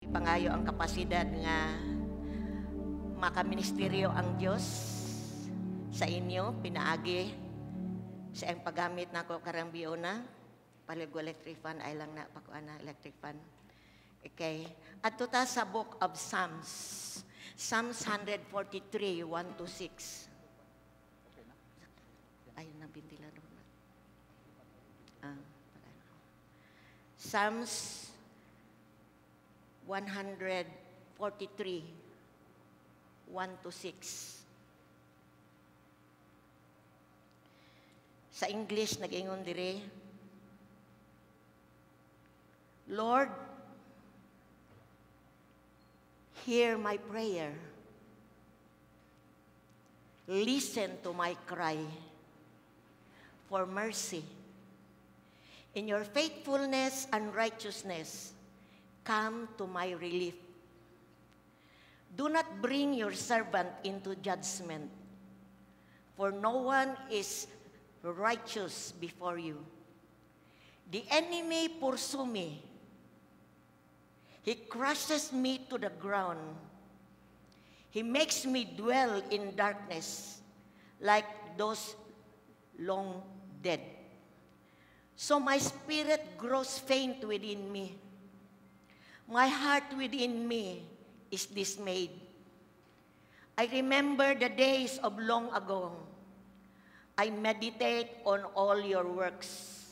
Ipangayo ang kapasidad nga makaministeryo ang Dios sa inyo pinaagi sa iyang paggamit nako karang biona. Palig electric fan ay lang na pakuan na electric fan. Okay. Adto ta sa Book of Psalms. Psalms 143, 1 to 6. Ayun na, ventilador na. Ah, Psalms 143, 1 to 6. Sa English, nag-ingon dire, "Lord, hear my prayer. Listen to my cry for mercy. In your faithfulness and righteousness, come to my relief. Do not bring your servant into judgment, for no one is righteous before you. The enemy pursue me. He crushes me to the ground. He makes me dwell in darkness like those long dead. So my spirit grows faint within me. My heart within me is dismayed. I remember the days of long ago. I meditate on all your works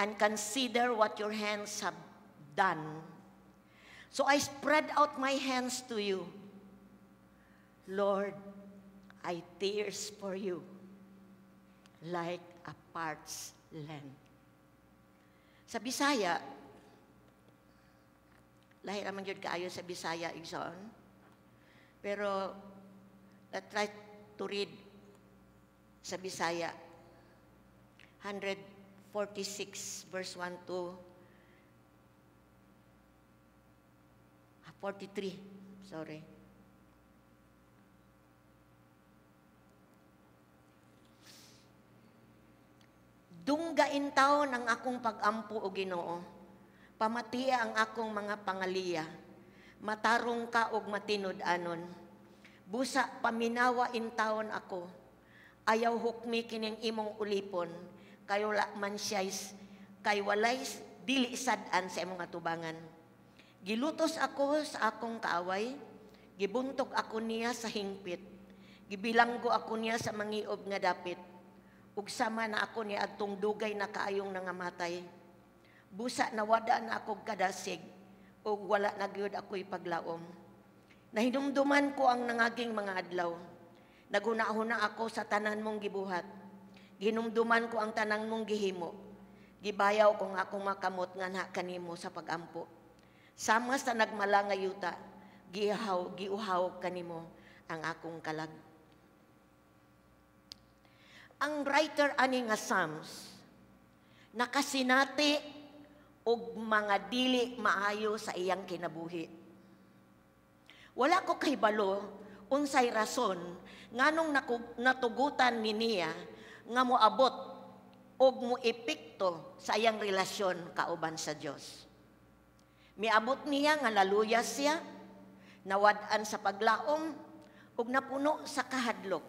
and consider what your hands have done. So I spread out my hands to you. Lord, I thirst for you like a parched land." Sa Bisaya, lahi naman gyud kaayo sa Bisaya, igsoon. Pero, let's try to read sa Bisaya. 146 verse 1 to 43. Sorry. "Dunggain taon ang akong pag-ampo o Ginoo. Pamatia ang akong mga pangaliya. Matarong ka og matinud-anon. Busa paminawa in taon ako. Ayaw hukmi kining imong ulipon. Kay wala man siya kay walay dili sad-an sa imong atubangan. Gilutos ako sa akong kaaway, gibuntog ako niya sa hingpit, gibilanggo ako niya sa mangiob nga dapit, ug sama na ako niya adtong dugay na kaayong nangamatay. Busa nawada na ako kadasig, ug wala na gyud ako'y paglaom. Nahinumduman ko ang nangaging mga adlaw. Naghuna-huna ako sa tanan mong gibuhat. Ginumduman ko ang tanan mong gihimo. Gibayaw ko ang akong makamot nga na kanimo sa pagampo. Sama sa nagmala nga yuta, gihaw, giuhaw kanimo ang akong kalag." Ang writer ani nga Psalms nakasinati og mga dili maayo sa iyang kinabuhi. Wala ko kahibalo unsay rason nganong natugutan ni niya nga moabot og moepekto sa iyang relasyon kauban sa Dios. Miabot niya nga naluyas siya, nawad-an sa paglaom, ug napuno sa kahadlok.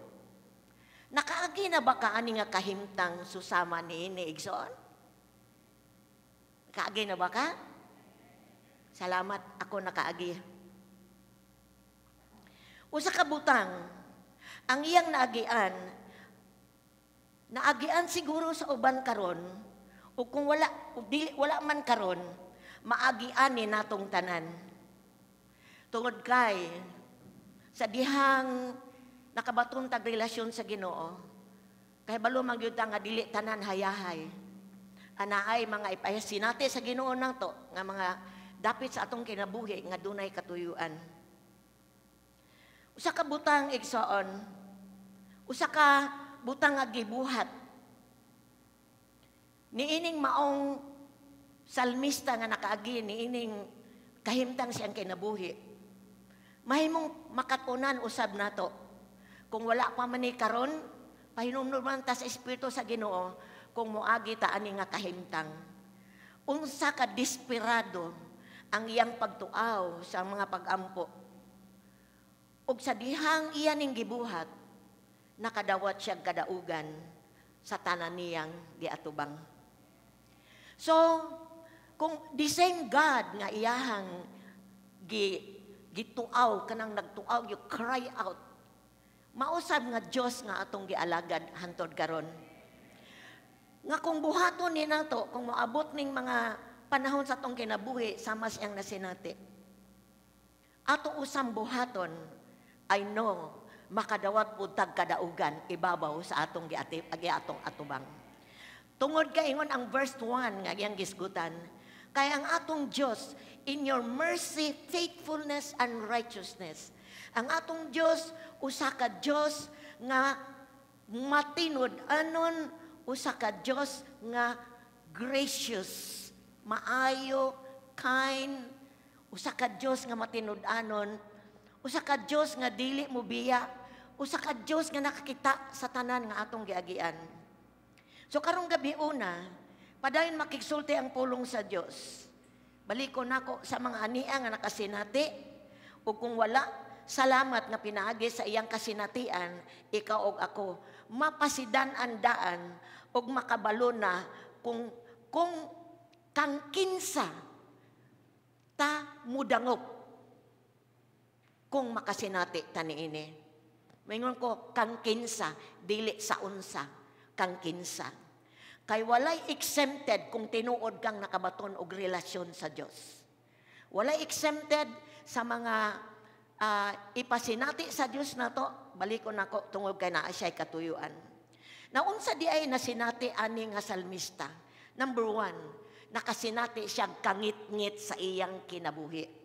Nakaagi na ba ka ani nga kahimtang susama ni igsoon? Nakaagi na ba ka? Salamat, ako nakaagi. Usa ka butang, ang iyang naagian, naagian siguro sa uban karon, o kung wala, o dili, wala man karon, maagian ni natong tanan. Tungod kay sa dihang nakabaton tag relasyon sa Ginoo, kay balo man gyud ta nga dili tanan hayahay. Anaay mga ipasinati sa Ginoo nato nga mga dapit sa atong kinabuhi nga dunay katuyuan. Usa ka butang, igsoon, usa ka butang nga gibuhat niining maong salmista nga nakaagi niining kahimtang siyang kinabuhi. Mahimong makatunan usab nato. Kung wala pa man ni karon, pahinumduman ta sa Espiritu sa Ginoo kung moagi ta ani nga kahimtang. Unsa ka desperado ang iyang pagtuaw sa mga pagampo. Ug sa dihang iya ning gibuhat, nakadawat siya kadaugan sa tanan niyang giatubang. So, kung the same God nga iyahang gituaw, kanang nagtuaw, you cry out, mausab nga Dios nga atong gialagad hantod karon. Nga kung buhaton ni nato, kung moabot ning mga panahon sa atong kinabuhi, sama siyang nasinati, ato usang buhaton, I know, makadawat pud tag kadaugan ibabaw sa atong giatong atubang. Tungod kay ingon ang verse 1 nga iyang gisgutan, kay ang atong Dios, in your mercy, faithfulness, and righteousness. Ang atong Dios, usa ka Dios nga matinud-anon, usa ka Dios nga gracious, maayo, kind, usa ka Dios nga matinud-anon, usa ka Dios nga dili mo biya, usa ka Dios nga nakakita sa tanan nga atong giagian. So karong gabi una, padayon makigsulti ang pulong sa Dios. Baliko nako sa mga ania nga nakasinati, ug kung wala, salamat nga pinaagi sa iyang kasinatian, ikaw og ako mapasidan ang daan ug makabalo na kung kang kinsa ta mudangop kung makasinati ta niini. Maingon ko, kang kinsa, dili sa unsa, kang kinsa. Kay walay exempted kung tinuod kang nakabaton og relasyon sa Dios. Walay exempted sa mga ipasinati sa Dios nato, balikon nako tungod kay naa siya'y katuyuan. Naunsa di ay nasinati ani nga salmista? Number one, nakasinati siya kangit-ngit sa iyang kinabuhi.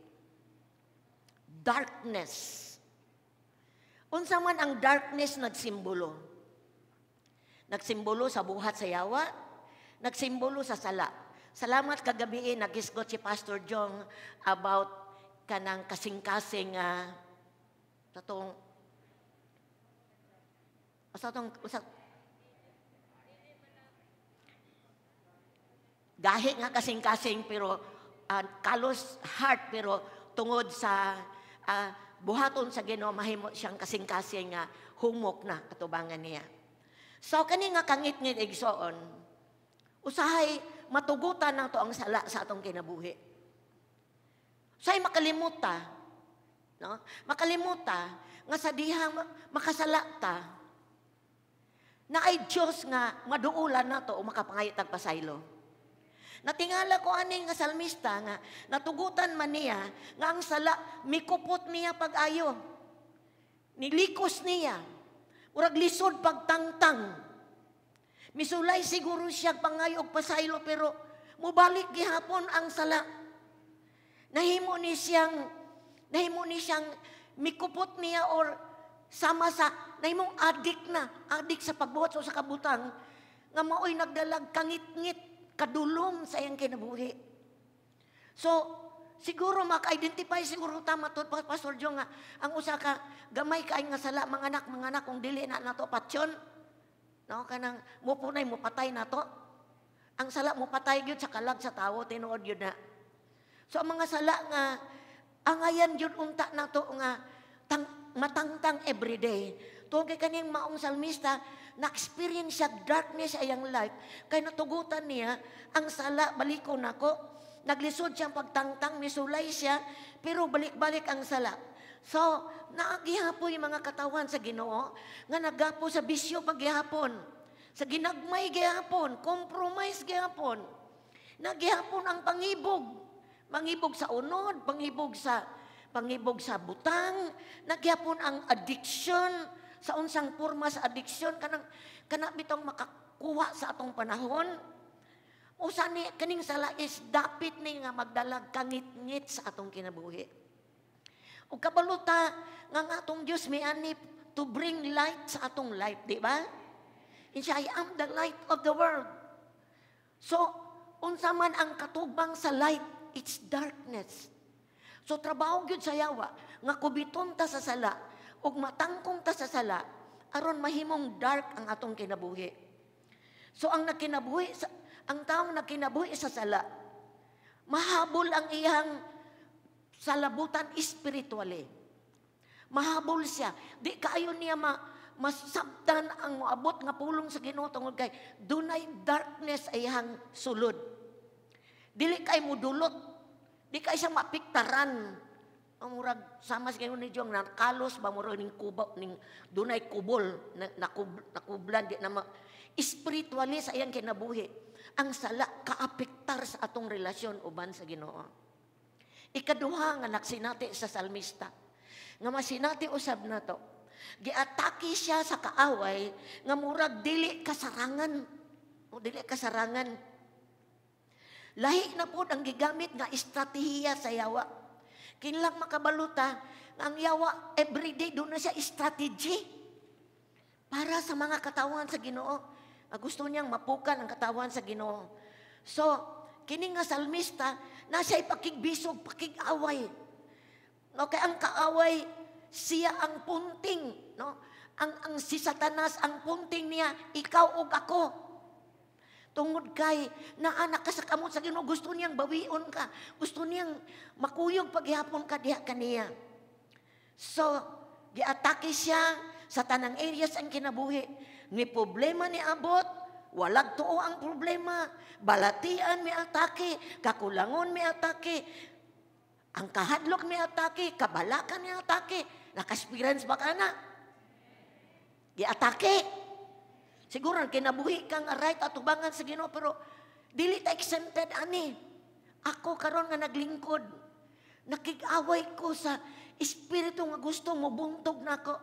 Darkness. Unsa man ang darkness nagsimbolo? Nagsimbolo sa buhat sa yawa, nagsimbolo sa sala. Salamat kagabi nagisgot si Pastor Jong about kanang kasing-kasing tatong asa tong usa gahi nga kasing-kasing pero callous heart, pero tungod sa buhaton sa Ginoo mahimo siyang kasing-kasing nga humok na katubangan niya. So kani nga kangit-ngit, igsoon, usahay matugutan nato ang sala sa atong kinabuhi. Usahay makalimuta, no? Makalimuta nga sa dihang makasala ta, na ay Dios nga maduulan nato o makapangayo tag pasaylo. Natingala ko ani nga salmista nga natugutan man niya nga ang sala mikupot niya pag-ayo. Nilikos niya. Murag lisod pagtangtang. Misulay siguro siya pangayo og pasaylo pero mubalik gihapon ang sala. Nahimo ni siyang mikupot niya or sama sa nahimong adik na, adik sa pagbuhat sa kabutang nga maoy nagdalag kangit-ngit, kadulom sa iyang kinabuhi. So, siguro maka-identify siguro tama to, Pastor Jong, nga ang usa ka gamay kaay nga sala, mga anak kung dili na nato patsyon, no, kanang mupunay mo patay nato. Ang sala mo patay gyud sa kalag sa tawo, tinuod gyud na. So ang mga sala nga angayan gyud unta nato nga matangtang everyday. Tungod kay kaning maong salmista, na-experience siya darkness sa iyang life, kay natugutan niya ang sala, baliko nako, naglisod siyang pagtangtang, misulay siya, pero balik-balik ang sala. So, naagihapon yung mga katawan sa Ginoo, nga nagapo sa bisyo paghihapon, sa ginagmay gihapon, compromise gihapon, nagihapon ang pangibog, pangibog sa unod, pangibog sa butang, nagyapon ang addiction, sa unsang porma sa addiction, kanang kana bitong makakuha sa atong panahon. Usa ni kaning sala is dapit ni nga magdalag kangit-ngit sa atong kinabuhi. Ug kabaluta nga ang atong Dios miani to bring light sa atong life, di ba? And siya, "I am the light of the world." So, unsa man ang katubang sa light, it's darkness. So, trabaho gyud sa yawa nga kubiton ta sa sala ug matangkong ta sa sala aron mahimong dark ang atong kinabuhi. So ang taong nagkinabuhi sa sala, mahabol ang iyang Sa labutan spiritually. Mahabol siya. Di kaayo niya masabtan ang moabot nga pulong sa Ginoo tungod kay dunay darkness sa iyang sulod. Dili kay mudulot. Di kay siya mapiktaran. Ang murag sama sa Ginoo ni Jong nakalos ba, murag ning kuba ning dunay kubol na, nakublan di na spiritually sa iyang kinabuhi. Ang sala kaapektar sa atong relasyon uban sa Ginoo. Ikaduha nga naksinati sa salmista nga masinati usab nato, giatake siya sa kaaway nga murag dili kasarangan o dili kasarangan. Lahi na pod ang gigamit nga estratehiya sa yawa. Kinlang makabaluta nga ang yawa everyday duna siya strategy para sa mga katawan sa Ginoo. Nga gusto niyang mapukan ang katawan sa Ginoo. So, kini nga salmista na siya pakigbisog, pakig-away. No, kay ang kaaway siya ang punting, no? Ang si Satanas, ang punting niya ikaw ug ako. Tungod kay naanak ka sa kamot sa Ginoo, gusto niyang bawion ka, gusto niyang makuyog paghihapon ka diha kaniya. So, giatake siya sa tanang areas ang kinabuhi. Ni problema ni abot, walag tuo ang problema, balatian mi atake, kakulangon mi atake, ang kahadlok mi atake, kabalakan mi atake. Naka-experience ba ka na? Giatake. Siguro kinabuhi kang right atubangan sa Ginoo, pero dili ta exempted ani. Ako karon nga naglingkod, nakig-away ko sa espiritu nga gusto mo buntog nako.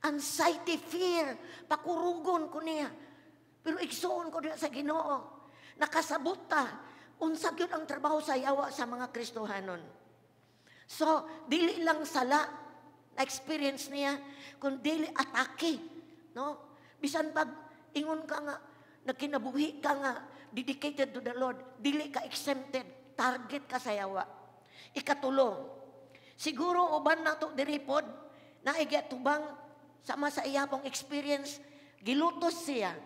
Anxiety, fear, pakurugon ko niya. Pero igsuon ko diha sa Ginoo. Nakasabot ta unsa gyud ang trabaho sa yawa sa mga Kristohanon. So, dili lang sala na experience niya, kun dili atake, no? Bisan pag ingon ka nga nagkinabuhi ka nga dedicated to the Lord, dili ka exempted, target ka sa yawa. Ikatulo, siguro uban nato diri pod naigya tubang sama sa iya pong experience, gilutos siya,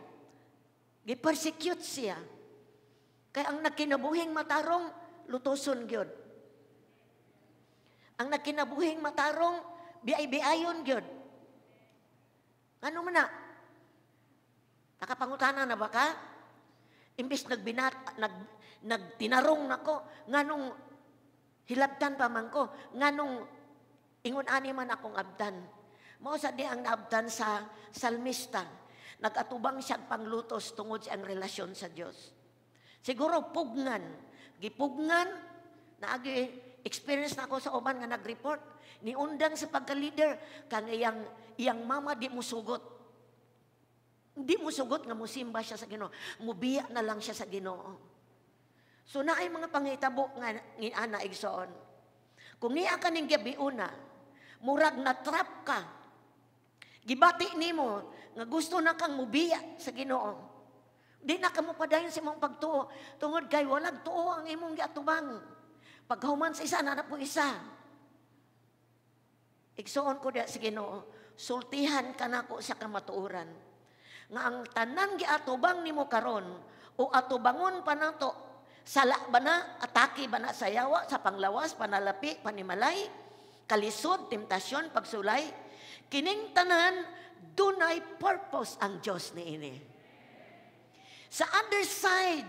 gipersecute siya. Kaya ang nagkinabuhing matarong, lutoson gyud. Ang nagkinabuhing matarong, biay-biayon gyud. Ano man na? Nakapangutana na ba ka? Imbis nagtinarong nako, nganong hilabtan pa man ko, nganong ingon ani man akong abdan. Mao sa di ang naabdan sa salmista. Nag-atubang siya panglutos tungod sa ang relasyon sa Dios. Siguro pugnan, gipugngan, naagi experience na ako sa uban nga nag-report ni undang sa pagka-leader kang iyang iyang mama di mo sugot. Di mo sugot nga musimba siya sa Ginoo. Mubiya na lang siya sa Ginoo. So naay mga pangitabo nga ana, igsoon. Kung niya ka ning gabiuna, murag na trap ka. Gibati nimo nga gusto na kang mubiya sa Ginoo. Di na ka mo padayon sa imong pagtuo tungod kay walang tuo ang imong giatubang. Paghuman sa isa, naa po isa. Igsuon ko diya sa Ginoo, sultihan ka nako sa kamatuoran. Nga ang tanan giatubang nimo karon o atubangon pa nato, sala ba na, atake ba na sa yawa, sa panglawas, panalapi, panimalay, kalisod, temptasyon, pagsulay, kining tanan dunay purpose ang Dios niini. Sa other side,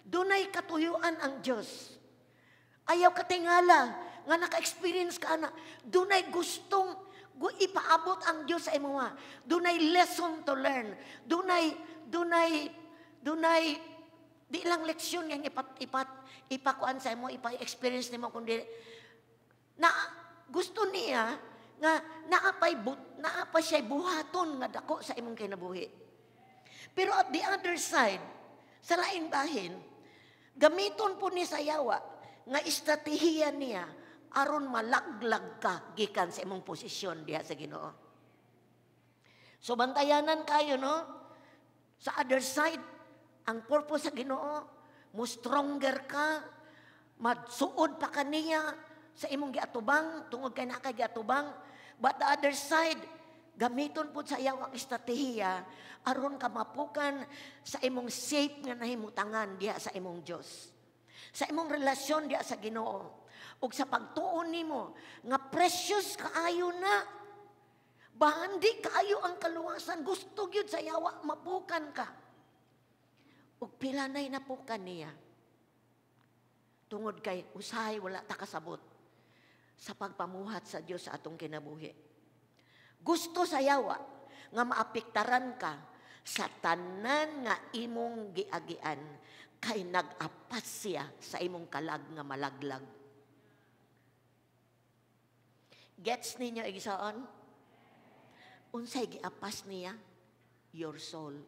dunay katuyuan ang Dios. Ayaw katingala nga naka-experience ka na, dunay gustong ipaabot ang Dios sa imoha. Dunay lesson to learn. Dunay di lang leksyon nga ipakuan sa imo, ipa-experience nimo, kundi na gusto niya nga naapay siya buhaton nga dako sa imong kinabuhi. Pero at the other side, sa laing bahin, gamiton po ni sa yawa nga estratehiya niya aron malaglag ka gikan sa imong posisyon diha sa Ginoo. So bantayanan kayo, no? Sa other side, ang purpose sa Ginoo, mo stronger ka, magsuod pa kaniya sa imong giatubang tungod kay naa kay giatubang. But the other side, gamiton pud sa yawa ang estratehiya aron ka mapukan sa imong safe nga nahimutangan diha sa imong Dios. Sa imong relasyon diha sa Ginoo. Ug sa pagtuon nimo nga precious kaayo na. Bahandi kaayo ang kaluwasan, gusto gyud sa yawa mapukan ka. Ug pila na'y napukan niya. Tungod kay usahay wala ta kasabot sa pagpamuhat sa Dios sa atong kinabuhi. Gusto sa yawa nga maapektaran ka sa tanan nga imong giagian kay nag-apas siya sa imong kalag nga malaglag. Gets ninyo igsoon? Unsay giapas niya? Your soul.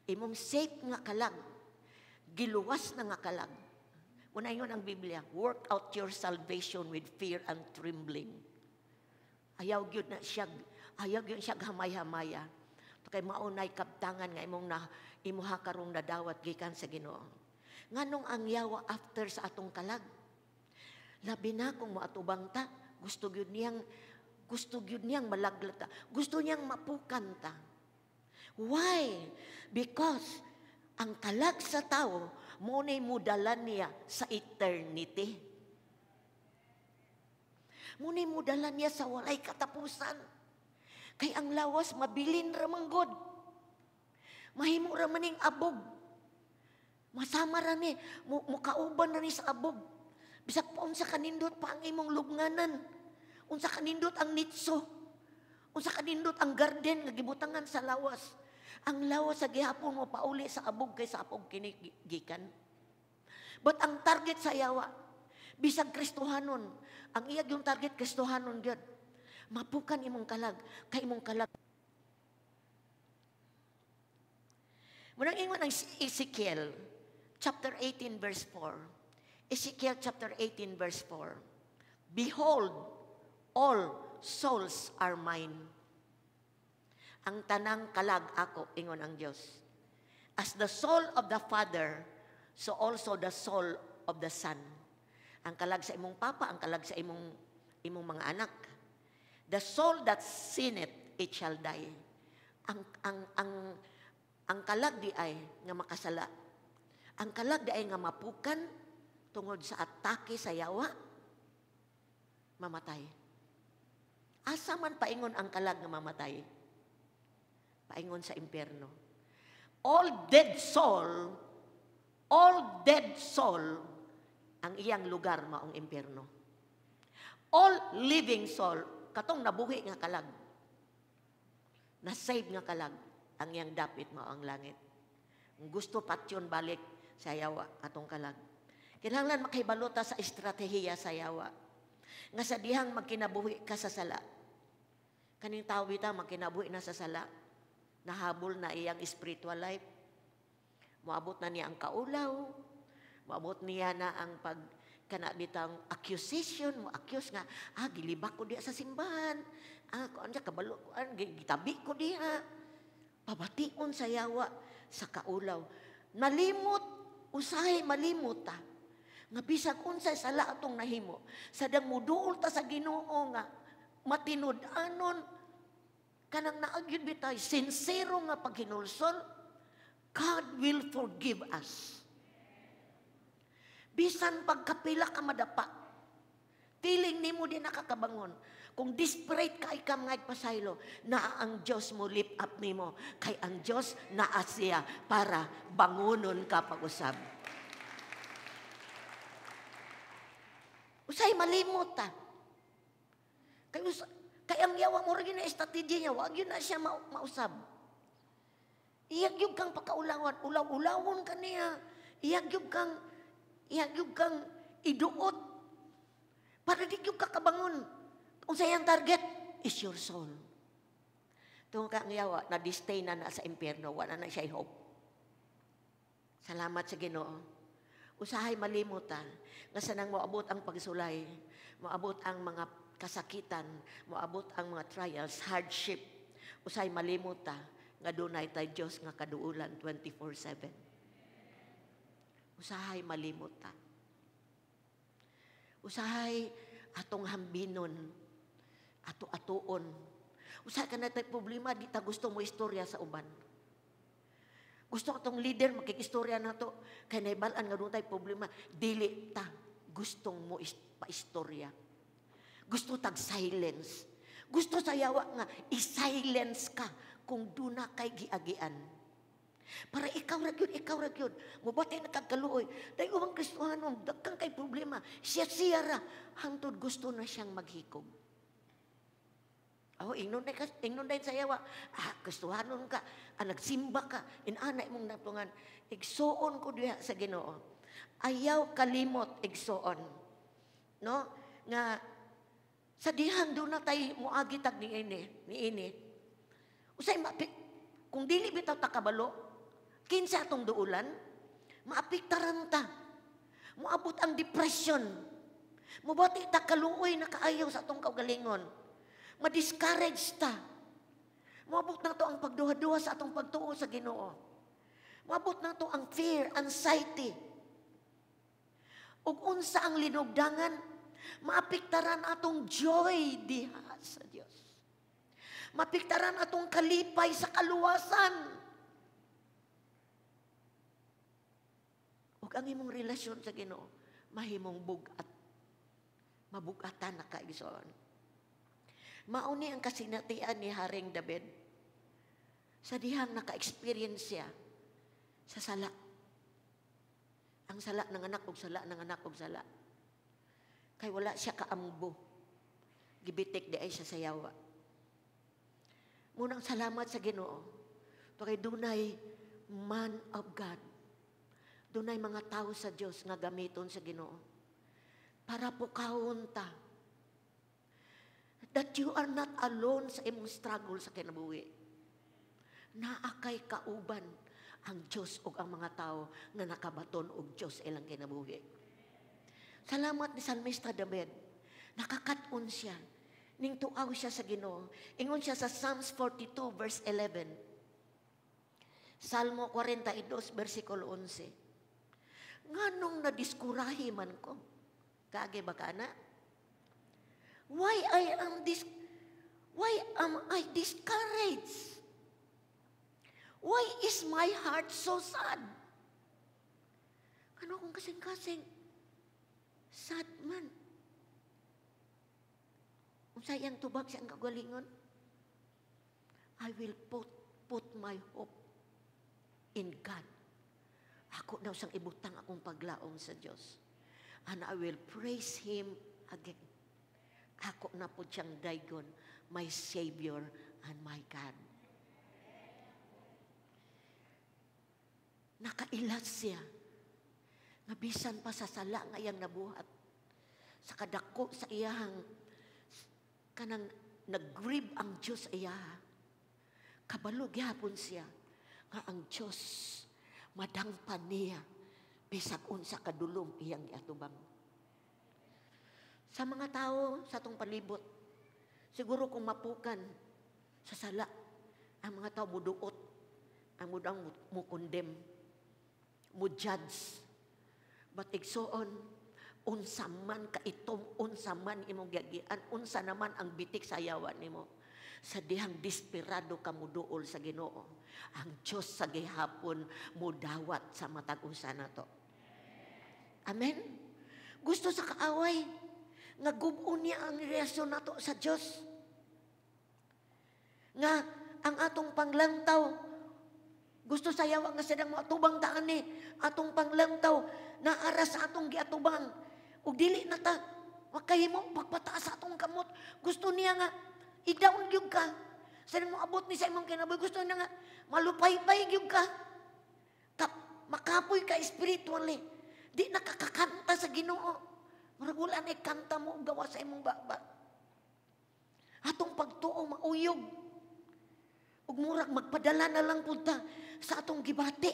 Imong safe nga kalag, giluwas na nga kalag. Una yun ang Biblia, "Work out your salvation with fear and trembling." Ayaw gyud na siya, ayaw gyud siya hamay-hamaya. Kay maunay kabtangan nga imong na imuha karong nadawat gikan sa Ginoo. Nganong ang yawa after sa atong kalag? Labi na kung moatubang ta, gusto gyud niyang malaglag ta. Gusto niyang mapukan ta. Why? Because ang kalag sa tao, mao na'y mudala niya sa eternity. Mao na'y mudala niya sa walay katapusan. Kay ang lawas mabilin ra man gud. Mahimo ra maning abog. Masama ra ni, mukauban ra ni sa abog. Bisag pa unsa kanindot pa ang imong lubnganan. Unsa kanindot ang nitso. Unsa kanindot ang garden nga gibutangan sa lawas. Ang lawas sa gihapon mo pauli sa abog kay sa abog kini gikan. But ang target sa yawa, bisag Kristohanon, ang iya yung target Kristohanon gyud. Mapukan imong kalag, kay imong kalag. Munang ingon ang Ezekiel chapter 18 verse 4. Ezekiel chapter 18 verse 4. "Behold, all souls are mine." Ang tanang kalag ako, ingon ang Dios. "As the soul of the Father, so also the soul of the Son." Ang kalag sa imong papa, ang kalag sa imong mga anak. "The soul that sinneth, it shall die." Ang kalag di ay nga makasala. Ang kalag di ay nga mapukan tungod sa atake sa yawa, mamatay. Asa man paingon ang kalag nga mamatay? Paingon sa impyerno. All dead soul, ang iyang lugar maong impyerno. All living soul, katong nabuhi nga kalag, na-save nga kalag, ang iyang dapit mao ang langit. Kung gusto patyon balik sa yawa atong kalag. Kinahanglan makahibalo ta sa estratehiya sa yawa. Nga sa dihang magkinabuhi ka sa sala. Kaning tawo bitaw magkinabuhi na sa sala. Nahabol na iyang spiritual life. Moabot na niya ang kaulaw. Moabot niya na ang pag kana bitang accusation, mo accuse nga, "Ah, gilibak ko diha sa simbahan. Ah, kuan siya kabalo kuan gitabi ko diha." Pabation sa yawa sa kaulaw. Nalimot, usahay malimot ta. Nga bisag unsay sala atong nahimo, sadang muduol ta sa Ginoo nga matinud-anon, kanang naagyud bitay sincero nga paghinulsol, God will forgive us. Bisan pagkapila ka madapa, feeling nimo di nakakabangon. Kung desperate kay ka mga pasaylo, na ang Diyos mo lift up nimo, kay ang Diyos naa siya para bangunon ka pag-usab. Usay malimot ta. Kay ang yawa mo rin na strategy niya, wag yun na siya mausab. Iyag yung kang pagkaulawan, ulaw-ulawon ka niya. Iyag yung kang iduot. Para di yung kakabangon. Kung sa iyang target is your soul. Tungkol ka ang yawa, na-stay na na sa impyerno, wala na siya hope. Salamat sa Ginoo. Usahay malimutan, nga sanang moabot ang pagsulay, moabot ang mga kasakitan, moabot ang mga trials, hardship. Usahay malimutan, nga dunay tay Dios nga kaduulan 24/7. Usahay malimutan. Usahay atong hambinon, ato-atuon. Usahay ka na tay problema, di ta gusto mo istorya sa uban. Gusto atong leader makikistorya na to, kay naibal-an nga doon tay problema, dili ta Gustong mo paistorya. Gusto tag silence. Gusto sa yawa nga i-silence ka kung duna kay giagian. Para ikaw ra gyud, ikaw ra gyud. Mubati na kag kaluoy. Dahil ubang Kristohanon, dagkan kay problema. Siya siya ra hangtod gusto na siyang maghikog. Oh, ingnon na ka, ingnon dayon sa yawa. Ah, Kristohanon ka, ah, nagsimba ka, inana imong natungan. Igsuon ko diha sa Ginoo. Ayaw kalimot igsuon. No? Nga sa dihang doon na tayo muagi tag ni ini. Usay kung dili bitaw ta kabalo, kinsa atong duulan, maapektaran ta. Moabot ang depression. Mubati ta kaluoy na kaayo sa atong kaugalingon. Ma-discourage ta. Moabot na to ang pagduha-duha sa atong pagtuo sa Ginoo. Moabot na to ang fear, anxiety. Ug unsa ang linugdangan, maapektaran atong joy diha sa Dios. Maapektaran atong kalipay sa kaluwasan. Ug ang imong relasyon sa Ginoo mahimong bug-at. Mabugatan na ka, igsoon. Mao ni ang kasinatian ni Haring David. Sa dihang naka-experience siya sa sala. Ang sala ng anak og sala ng anak og sala. Kay wala siya kaambo. Gibitik di ay siya sa yawa. Munang salamat sa Ginoo. To kay dunay man of God. Dunay mga tao sa Dios nga gamiton sa Ginoo. Para pukawon ta. That you are not alone sa imong struggle sa kinabuhi. Naa kay kauban ang Dios ug ang mga tao nga nakabaton og Dios ilang kinabuhi. Salamat ni Salmista David. Nakakat-on siya. Ning tuaw siya sa Ginoo. Ingon siya sa Psalms 42 verse 11. Salmo 42 versikulo 11. Nganong nadiskurahi man ko? Kaagi ba ka na? Why am I discouraged? Why is my heart so sad? Ano akong kasing-kasing? Sad man. Unsa iyang tubag sa iyang kagalingon? I will put my hope in God. Ako daw sang ibutang akong paglaom sa Dios. And I will praise Him again. Ako na po siyang daygon, my Savior and my God. Nakailas siya. Nga bisan pa sa sala nga iyang nabuhat. Sa kadako sa iyahang kanang nag-grieve ang Diyos sa iyaha. Kabalo gihapon siya nga ang Diyos madangpan niya bisag unsa kadulom iyang giatubang. Sa mga tao sa atong palibot, siguro kung mapukan sa sala, ang mga tao muduot, ang mudang mu-condemn, mu-judge. But igsoon, unsa man kaitom, unsa man imong giagian, unsa naman ang bitik sa ayawan nimo. Sa dihang desperado ka muduol sa Ginoo, ang Dios sa gihapon mudawat sa matag usa nato. Amen. Gusto sa kaaway nga gub-on niya ang relasyon nato sa Dios. Nga ang atong panglantaw, gusto sa yawa nga sidang moatubang ta ani, atong panglantaw naara sa atong giatubang. Ug dili na ta makahimo pagpataas sa atong kamot. Gusto niya nga i-down gyud ka. Sa moabot ni sa imong kinabuhi, gusto niya nga malupay-pay gyud ka. Makapoy ka spiritually. Di nakakakanta sa Ginoo. Murag wala na kanta mo og gawa sa imong baba. Atong pagtuo mauyog. Ug murag magpadala na lang pud ta sa atong gibati.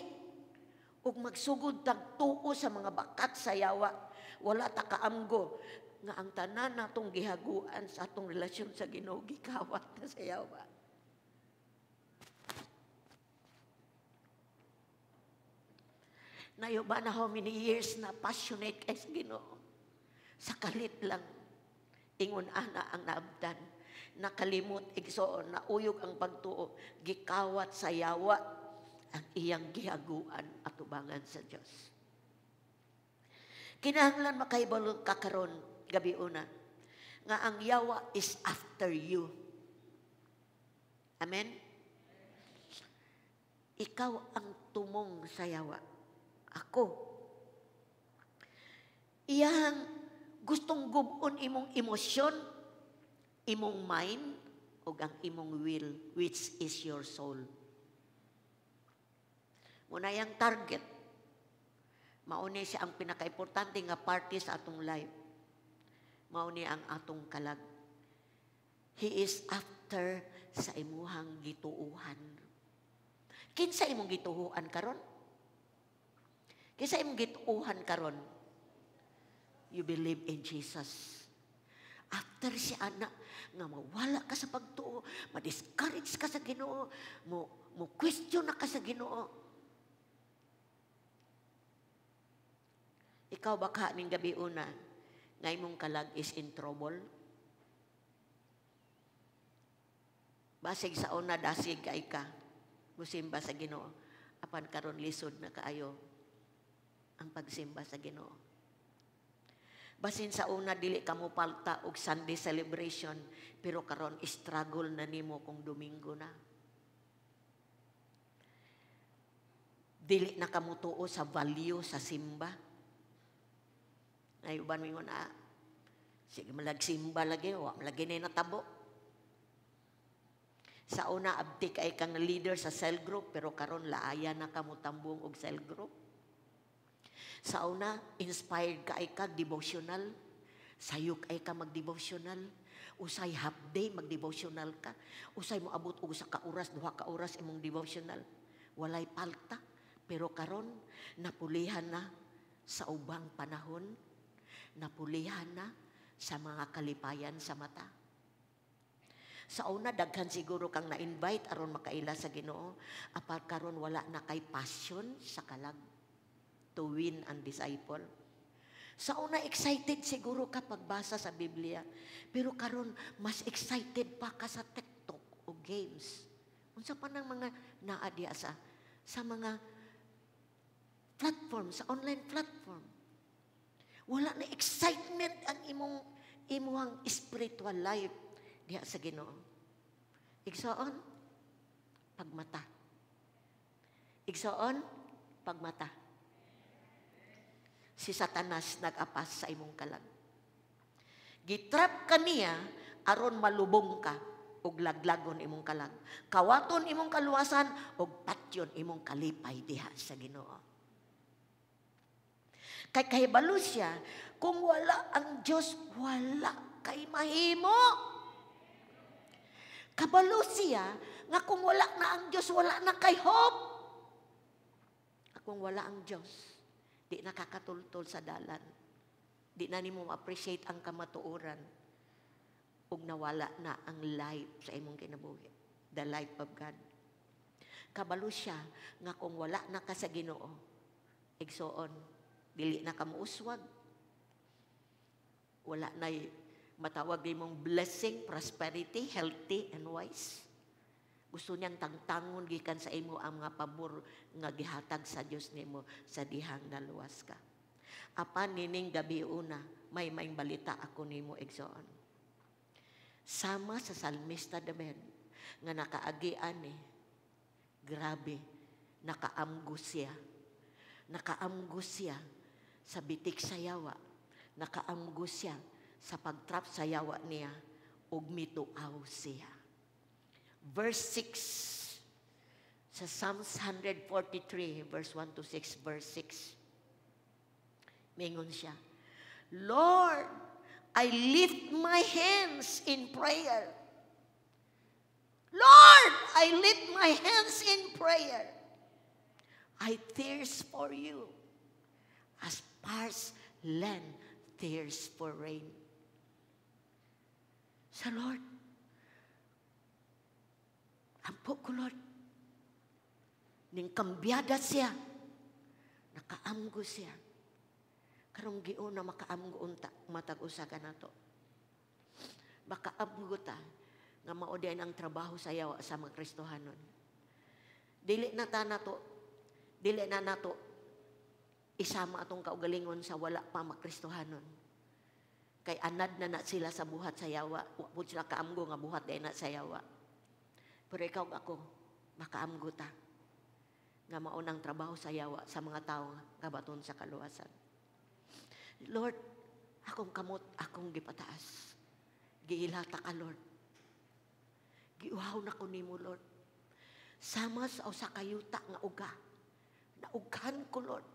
Ug magsugod tag tuo sa mga bakat sa yawa. Wala ta kaamgo nga ang tanan natong gihaguan sa atong relasyon sa Ginoo gikawat na sa yawa. Nayo ba na how many years na passionate kay sa Ginoo? Sa kalit lang, ingon ana ang naabdan. Nakalimot igsoon, nauyog ang pagtuo, gikawat sa yawa ang iyang gihaguan atubangan sa Dios. Kinahanglan makahibalo ka karon gabiuna nga ang yawa is after you. Amen? Ikaw ang tumong sa yawa. Ako. Iyang gustong gub-on imong emosyon, imong mind, ug ang imong will, which is your soul. Mao na iyang target. Mao ni siya ang pinakaimportante nga parte sa atong life. Mao ni ang atong kalag. He is after sa imuhang gituuhan. Kinsa imong gituuhan karon? Kinsa imong gituuhan karon? You believe in Jesus. After siya ana nga mawala ka sa pagtuo, ma-discourage ka sa Ginoo, mo question na ka sa Ginoo. Ikaw ba ka ning gabiuna nga imong kalag is in trouble? Basig sa una dasig kay ka musimba sa Ginoo, apan karon lisod na kaayo ang pagsimba sa Ginoo. Basin sa una dili ka mo palta og Sunday celebration, pero karon struggle na nimo kung Domingo na. Dili na ka motuo sa value sa simba. Ay uban mingon na sige malagsimba lagi, wa malagi na natabo. Sa una abti kay kang leader sa cell group, pero karon laaya na ka motambong og cell group. Sa una inspired ka ay ka devotional, sayok ay ka magdevotional, usay half day magdevotional ka, usay moabot og usa ka oras, duha ka oras imong devotional, walay palta. Pero karon napulihan na sa ubang panahon, napulihan na sa mga kalipayan sa mata. Sa una, daghan siguro kang na-invite aron makaila sa Ginoo, apart karon wala na kay passion sa kalag to win ang disciple. Sa una, excited siguro ka pagbasa sa Biblia, pero karon mas excited pa ka sa TikTok o games. Unsa pa nang mga naa diha sa mga platform, sa online platform. Wala na excitement ang imuhang spiritual life diha sa Ginoo. Igsoon, pagmata. Igsoon, pagmata. Si Satanas nag-apas sa imong kalag. Gitrap ka niya aron malubong ka ug laglagon imong kalag. Kawaton imong kaluwasan ug patyon imong kalipay diha sa Ginoo. Kay kahibalo siya, kung wala ang Diyos, wala kay mahimo. Kabalo siya nga kung wala na ang Diyos, wala na kay hope. Kung wala ang Diyos, di nakakatultol sa dalan. Di na nimo ma-appreciate ang kamatuoran. Ug nawala na ang life sa imong kinabuhi. The life of God. Kabalo siya nga kung wala na ka sa Ginoo, igsoon, dili na ka muuswag. Wala na matawag nimong blessing, prosperity, healthy, and wise. Gusto niyang tangtangon gikan sa imo ang mga pabor nga gihatag sa Dios nimo sa dihang naluwas ka. Apan nining gabi una, may maing balita ako nimo, igsoon. Sama sa salmista David nga nakaagi ani, grabe, nakaamgo siya. Nakaamgo siya sa bitik sa yawa. Nakaamgo siya sa pagtrap sa yawa niya ug mituaw siya. Verse 6 sa Psalms 143 verse 1 to 6, verse 6. Mingon siya, "Lord, I lift my hands in prayer. Lord, I lift my hands in prayer. I thirst for you as parched land thirsts for rain." Sa Lord, ampo ko, Lord. Ning kambyada siya, nakaamgo siya. Karong giuna makaamgo unta, matag usa ka nato. Makaamgo ta, nga mao diay ang trabaho sa yawa sa mga Kristohanon. Dili na ta nato, dili na nato Isama atong kaugalingon sa wala pa makristohanon. Kay anad na na sila sa buhat sa yawa. Wa pud sila kaamgo nga buhat diay na sa yawa. Pero ikaw, ako, makaamgo ta nga maunang trabaho sa yawa sa mga tao nga baton sa kaluwasan. Lord, akong kamot, akong gipataas. Giilata ka, Lord. Giuhaw na ko nimo, Lord. Sama sa usa ka yuta nga uga. Naughan ko, Lord.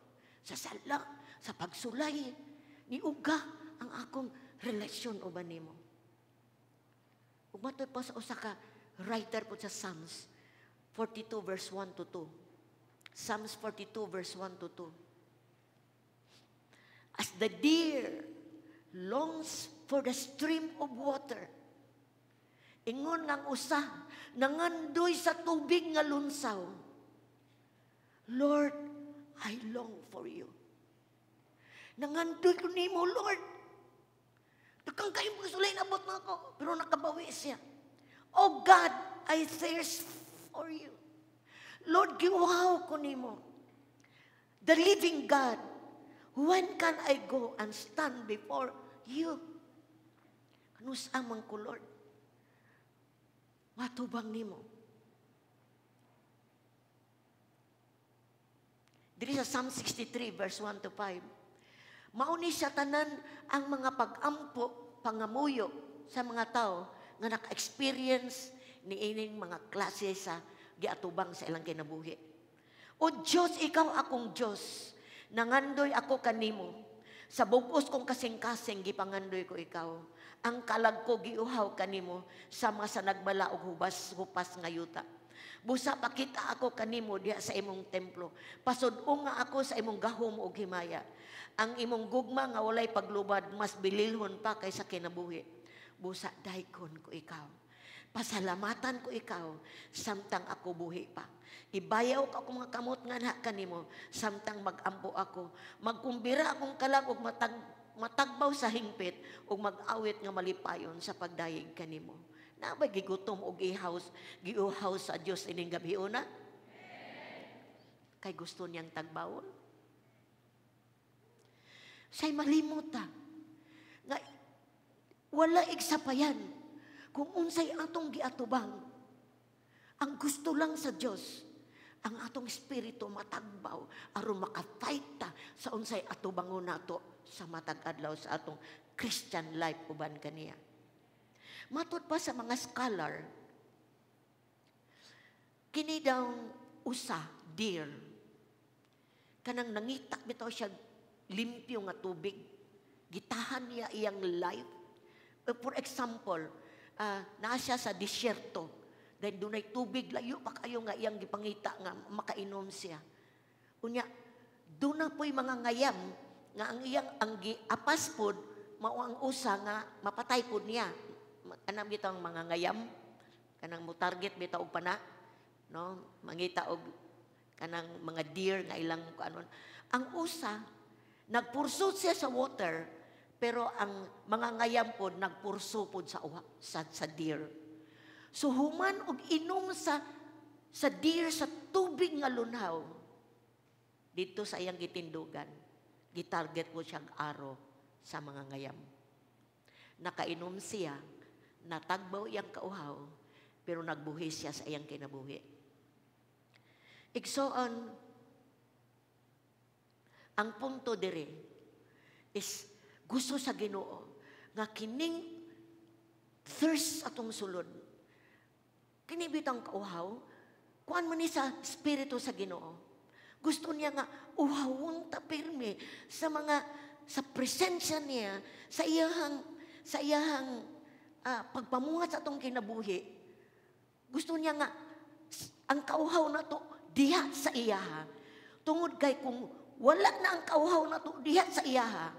Sa sala, sa pagsulay, niuga ang akong relasyon uban nimo. Ug matod pa sa usa ka writer po sa Psalms 42 verse 1 to 2. Psalms 42 verse 1 to 2. "As the deer longs for the stream of water." Ingon nga ang usa, nangandoy sa tubig nga lunsaw. "Lord, I long for you." Nangandoy ko nimo, Lord. Daghan kayong pagsulay nabot na ako, pero nakabawi siya. "Oh God, I thirst for you." Lord, giuhaw ko nimo. "The living God, when can I go and stand before you?" Kanus-a man ko, Lord, matubang nimo? Diri sa Psalm 63 verse 1 to 5. Mao ni siya tanan ang mga pag-ampo, pangamuyo sa mga tao nga naka-experience ni ining mga klase sa giatubang sa ilang kinabuhi. "O Diyos, ikaw akong Diyos. Nangandoy ako kanimo. Sa bugos kong kasing-kasing, gipangandoy ko ikaw. Ang kalag ko giuhaw kanimo, sama sa nagbala og hubas hupas nga yuta. Busa pakita ako kanimo diha sa imong templo. Pasud-ong nga ako sa imong gahom og himaya. Ang imong gugma nga walay paglubad mas bililhon pa kaysa kinabuhi. Busa daykon ko ikaw. Pasalamatan ko ikaw samtang ako buhi pa. Ibayaw ka akong mga kamot nga kanimo samtang magampo ako. Magkumbira akong kalag og matagbaw sa hingpit ug mag-awit nga malipayon sa pagdayeg kanimo." Naa ba gigutom og ihaws, giuhaw sa Dios ining gabi una? Kay gusto niyang tagbawon. Say malimot ta nga wala igsapayan kung unsay atong giatubang. Ang gusto lang sa Dios, ang atong espiritu matagbaw aron maka-fight ta sa unsay atubangon nato sa matag adlaw sa atong Christian life uban kaniya. Matod pa sa mga scholar, kini daw usa, deer, kanang nangita bitaw siya limpyo nga tubig, gitahan niya iyang life. For example, naa siya sa disyerto, dahil dunay tubig, layo pa kayo nga iyang gipangita nga makainom siya. Unya, doon na po'y mga ngayam nga ang iyang ang giapas pod, mao ang usa nga mapatay pod niya. Anam bitaw ang mga ngayam, kanang mo target bitaw og pana, no? Mangita og kanang mga deer nga ilang kuanon. Ang usa, nagpurso siya sa water, pero ang mga ngayam pod nagpurso pod sa deer. So human og inom sa deer sa tubig nga lunhaw dito sa iyang gitindugan, gitarget po siyang arrow sa mga ngayam. Nakainom siya, natagbaw iyang kauhaw, pero nagbuhi siya sa iyang kinabuhi. Igsoon, ang punto dire is gusto sa Ginoo nga kining thirst atong sulod. Kini bitang kauhaw, kuan man ni sa spirito sa Ginoo. Gusto niya nga uhawon ta pirmi sa mga sa presensya niya, sa iyahang pagpamuhat sa atong kinabuhi. Gusto niya nga ang kauhaw na to diha sa iyaha. Tungod kay kung wala na ang kauhaw na to diha sa iyaha,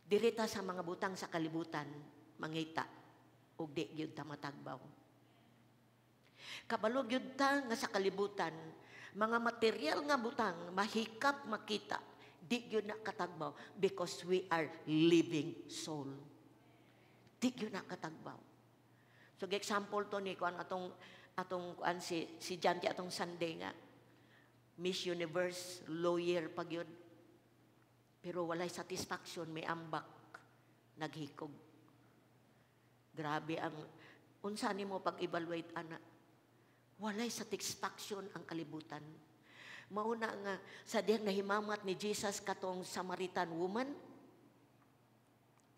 direta sa mga butang sa kalibutan mangita ug di gyud ta matagbaw. Kabalo gyud ta nga sa kalibutan, mga material nga butang mahikap makita, di gyud na katagbaw because we are living soul. Di gyud na katagbaw. So example to ni kuan atong kuan si Janti atong Sunday nga Miss Universe lawyer pa gyud. Pero walay satisfaction, may ambak, naghikog. Grabe ang, unsa nimo pag-evaluate ana? Walay satisfaction ang kalibutan. Mauna nga, sa diyang nahimamat ni Jesus katong Samaritan woman,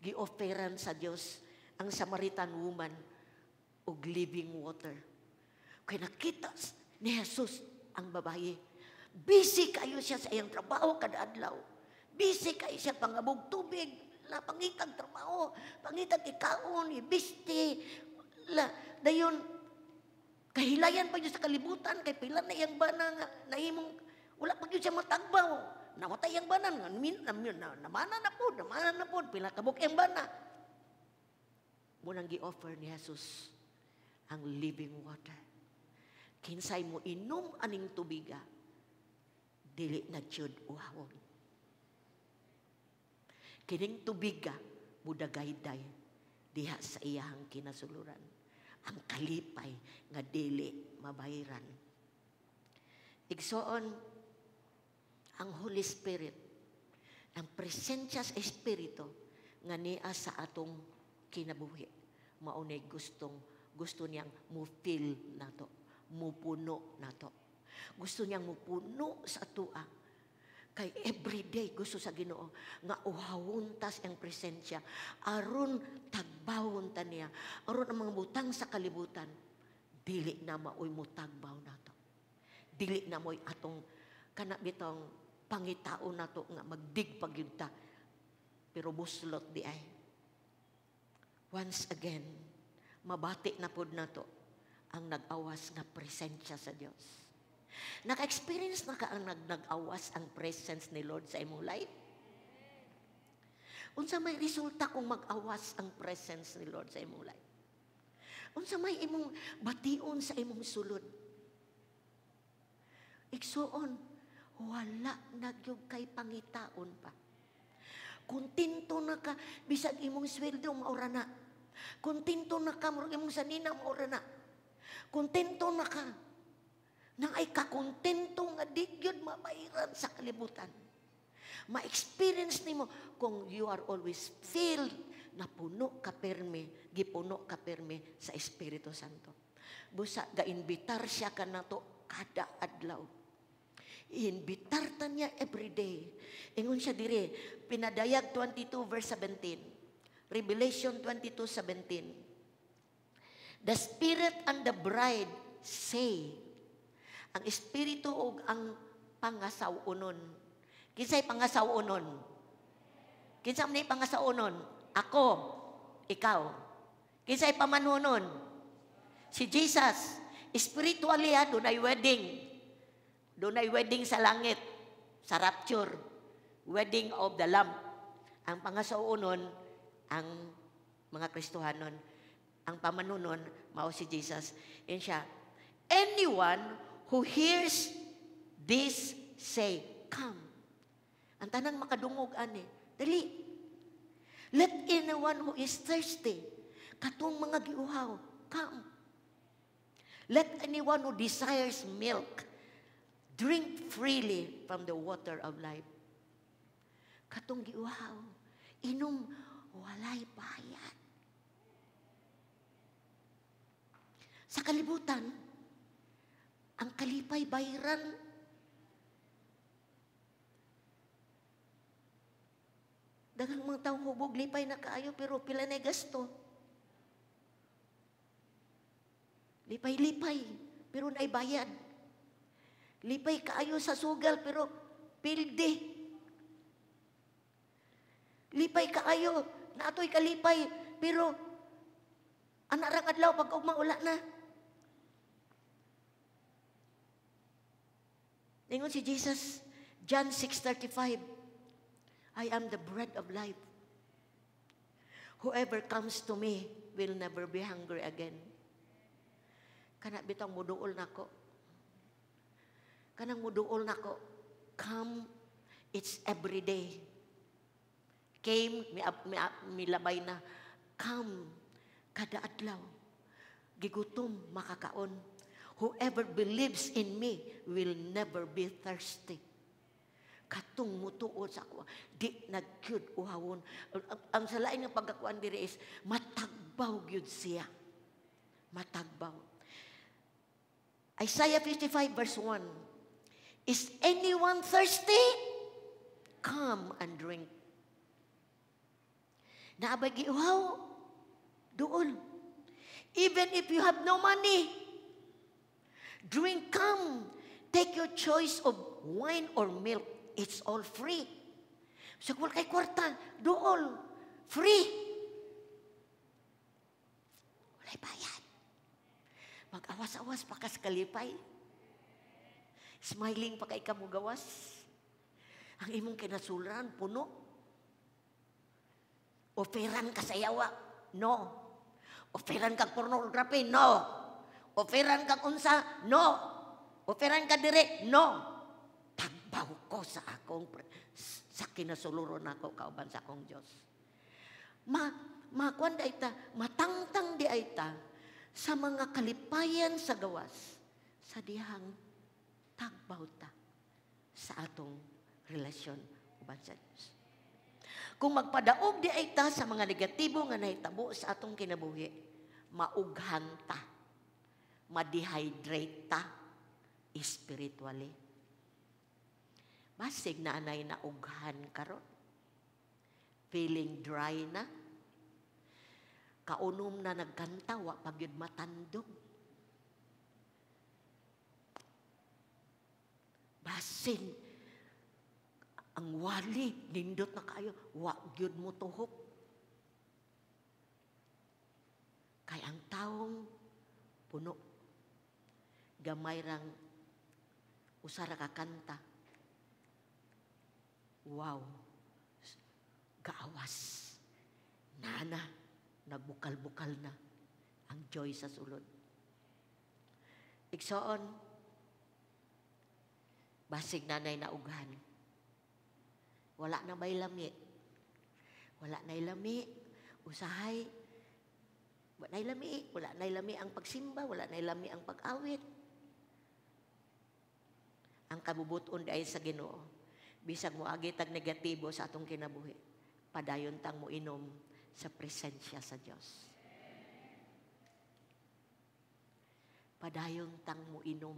gi-offeran sa Dios ang Samaritan woman og living water. Kay nakita ni Jesus ang babaye. Busy kayo siya sa iyang trabaho kada adlaw. Busy kayo siya pangabog tubig, la pangitag trabaho, pangitag ikaon, ibisti, la dayon kahilayan pa sa kalibutan kay pila na iyang bana nga nahimong wala pa gyud siya matagbaw. Namatay ang bana nga namana na pod, namana na pod, pila kabuk iyang bana. Munang gi-offer ni Jesus ang living water. Kinsay mo inom aning tubiga, dili na jud uhawon. Kining tubiga mudagayday diha sa iyahang kinasuluran. Ang kalipay nga dili mabayran. Igsoon, ang Holy Spirit, ang presensya sa Espiritu nga niya sa atong kinabuhi. Maunay gusto niyang mu-fill nato, mupuno nato. Gusto niyang mupuno sa atua. Kay everyday gusto sa Ginoo nga uhawon tas ang presensya aron tagbawon ta niya, aron ang mga butang sa kalibutan dili na maoy mutagbaw nato. Dili na mo'y atong kana bitong pangitaon nato nga magdigpag gyud ta, pero buslot di ay. Once again, mabati na pod nato ang nag-awas nga presensya sa Dios. Naka-experience na ka ang nag-awas ang presence ni Lord sa imong life? Unsa may resulta kung mag-awas ang presence ni Lord sa imong life? Unsa may imong bation sa imong sulod? Igsuon, wala na gyud kay pangitaon pa. Kontento na ka, bisag imong sweldo maura na. Kontento na ka, murag imong sanina maura na. Kontento na ka. Nang ay kakontento nga di gyud mabayran sa kalibutan. Ma-experience nimo kung you are always filled, na puno ka perme, gipuno ka perme sa Espiritu Santo. Busa gainbitar siya kanato kada adlaw. Iinbitar ta niya every day. Ingon siya dire, Pinadayag 22 verse 17. Revelation 22:17. The Spirit and the bride say, ang Espiritu ug ang pangasaw-unon. Kinsay pangasaw-unon? Kinsa man pangasaw-unon? Ako, ikaw. Kinsay pamanhunon? Si Jesus. Spiritually, ha, dunay wedding. Dunay wedding sa langit, sa rapture. Wedding of the Lamb. Ang pangasaw-unon, ang mga Kristohanon. Ang pamanunon, mao si Jesus. Yan siya, anyone who hears this say, come. Ang tanang makadungog ani, dali. Let anyone who is thirsty, katong mga giuhaw, come. Let anyone who desires milk, drink freely from the water of life. Katong giuhaw, inom, walay bayad. Sa kalibutan, ang kalipay bayran. Daghang mga taong hubog, lipay na kaayo, pero pila na gasto. Lipay-lipay, pero naibayad. Lipay kaayo sa sugal, pero pildi. Lipay kaayo, naatoy kalipay, pero anarang adlaw pag ugma wala na. Ingon si Jesus, John 6:35, I am the bread of life. Whoever comes to me will never be hungry again. Kana bitong muduol nako. Kanang muduol nako. Come, it's every day. Came, milabay na. Come, kada adlaw. Gigutom, makakaon. Whoever believes in me will never be thirsty. Katong mutuo sa ako, di na gyud uhawon. Ang sa lain nga pagkakuan diri is matagbaw gyud siya. Matagbaw. Isaiah 55 verse 1. "Is anyone thirsty? Come and drink." Naa bay giuhaw? Duol. "Even if you have no money, drink, come. Take your choice of wine or milk. It's all free." So kung kay kwarta, duol. Free. Walay bayad. Mag-awas-awas pa ka sa kalipay. Smiling pa kay ka mogawas. Ang imong kinasuluran, puno. Offeran ka sa yawa? No. Offeran kag pornography? No. Offeran kag unsa? No. Offeran ka dire? No. Tagbaw ko sa kinasuluron nako kauban sa akong Dios. Ma makuan di ta, matangtang diay ta sa mga kalipayan sa gawas sa dihang tagbaw ta sa atong relasyon uban sa Dios. Kung magpadaog diay ta sa mga negatibo nga nahitabo sa atong kinabuhi, maughan ta, ma-dehydrate ta spiritually. Basig naa nay naughan karon. Feeling dry na. Kaunom na nagkanta, wa pa gyud matandog. Basin, ang wali, nindot na kayo, wa gyud mo tuhok. Kay ang taong puno, gamay rang usa ra ka kanta. Wow, gaawas. Nana, nagbukal-bukal na ang joy sa sulod. Igsoon, basig naa nay naughan. Wala na ba'y lami? Wala na'y lami. Usahay, wala na'y lami. Wala na'y lami ang pagsimba. Wala na'y lami ang pag-awit. Ang kabubuton diay sa Ginoo, bisag moagi tag negatibo sa atong kinabuhi, padayon tang moinom sa presensya sa Dios. Padayon tang moinom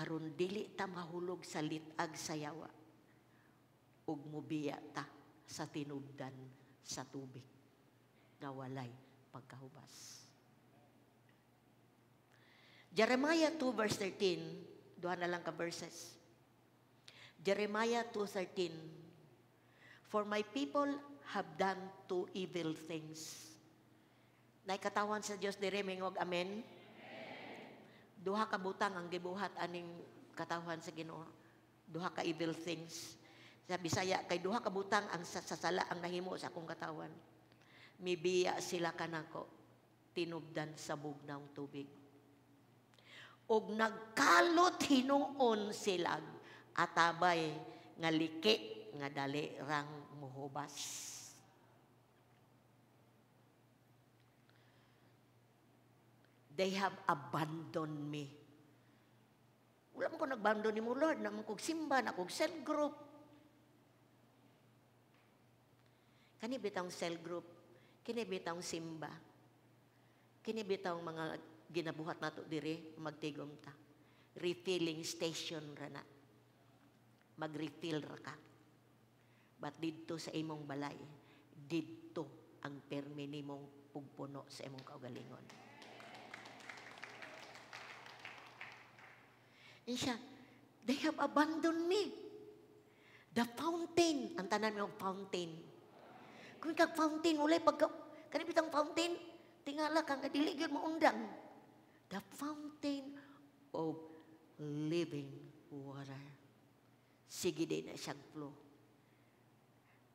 aron dili ta mahulog sa lit-ag sa yawa ug mobiya ta sa tinubdan sa tubig nga walay pagkahubas. Jeremiah 2 verse 13, duha na lang ka verses. Jeremiah 2:13. "For my people have done two evil things." Naay katawhan sa Dios dire, mingog amen. Duha ka butang ang gibuhat aning katawhan sa Ginoo. Duha ka evil things. Sa Bisaya, kay duha ka butang ang sa sala ang nahimo sa akong katawhan. Mibiya sila kanako, tinubdan sa bugnawng tubig. Ug nagkalot hinuon sila atabay nga liki nga dali rang muhubas. They have abandoned me. Wala man ko nag-abandon nimo, Lord. Naa man kog simba, naa kog cell group. Kani bitawng cell group, kini bitawng simba, kini bitawng mga ginabuhat nato diri, magtigom ta. Refilling station ra na. Mag-refill ra ka. But didto sa imong balay, didto ang permi nimong pugpuno sa imong kaugalingon. Siya, "They have abandoned me. The fountain," ang tanan mo, fountain. Kung kag fountain, walay pagka, kani bitang fountain, tingala kang dili gyud maundang. The fountain of living water. Sige din na siyang flow.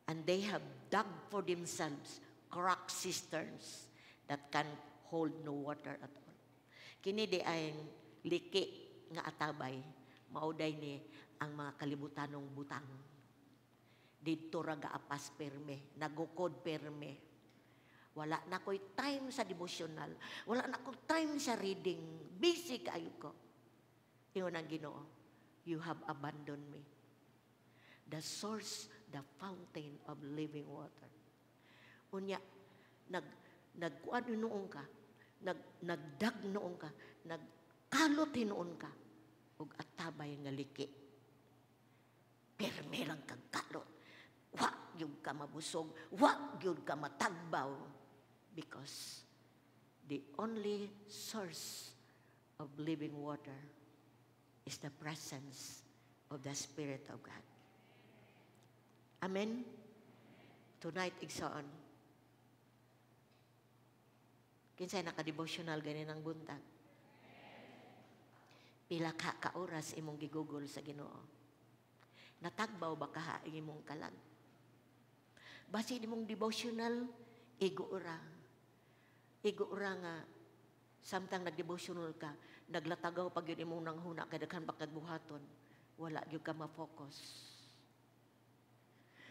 "And they have dug for themselves cracked cisterns that can hold no water at all." Kini diay liki nga atabay, mao diay ni ang mga kalibutanong butang. Didto ra gaapas perme, nagukod perme. Wala na ko'y time sa devotional, wala na ko'y time sa reading, busy kaayo ko. Ingon ang Ginoo, "You have abandoned me." The source, the fountain of living water. Unya, nagkuan noon ka, nagdag noon ka, nagkalot hinuon ka, ug atabay nga liki. Permi lang kag kalot. Wa gyud ka mabusog, wa gyud ka matagbaw, because the only source of living water is the presence of the Spirit of God. Amen? Tonight, igsoon, kinsay naka-devotional ganinang buntag? Pila ka oras imong gigugol sa Ginoo? Natagbaw ba kaha ang imong kalag? Basi imong devotional, igo ora. Igo ora nga samtang nag-devotional ka, naglatagaw pag yun imong nanghuna kay daghan pa kag buhaton, wala gyud ka ma-focus.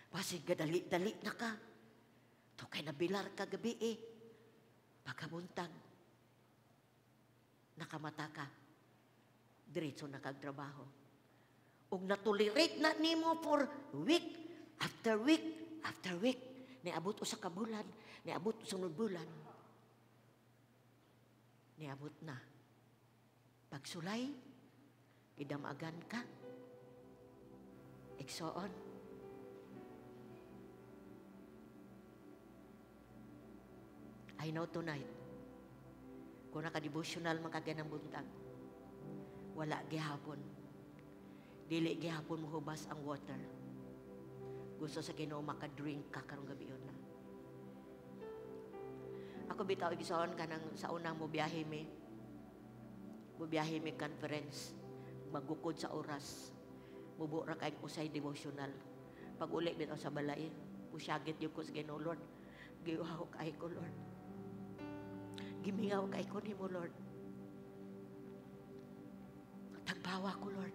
Basi gadali-dali na ka. To kay nabilar ka gabi eh. Pagkabuntag, nakamata ka, diretso na kag trabaho. Ug na-tolerate na nimo for week after week after week. Niabot usa ka bulan, niabot sunod bulan. Niabot na. Pagsulay, gidamagan ka. Igsoon. I know tonight, kung naka-devotional man ka ganang buntag, wala gihapon. Dili gihapon mohubas ang water. Gusto sa Ginoo maka-drink ka karong gabi na. Ako bitaw igsoon kanang sa unang mo biyahe mi conference, magukod sa oras. Mubo ra kay usay devotional. Pag uli bitaw sa balay, pusyagit gyud ko sa Ginoo, Lord. Giuhaw kay ko, Lord. Gimingaw kay ko nimo, Lord. Tagbawa ko, Lord.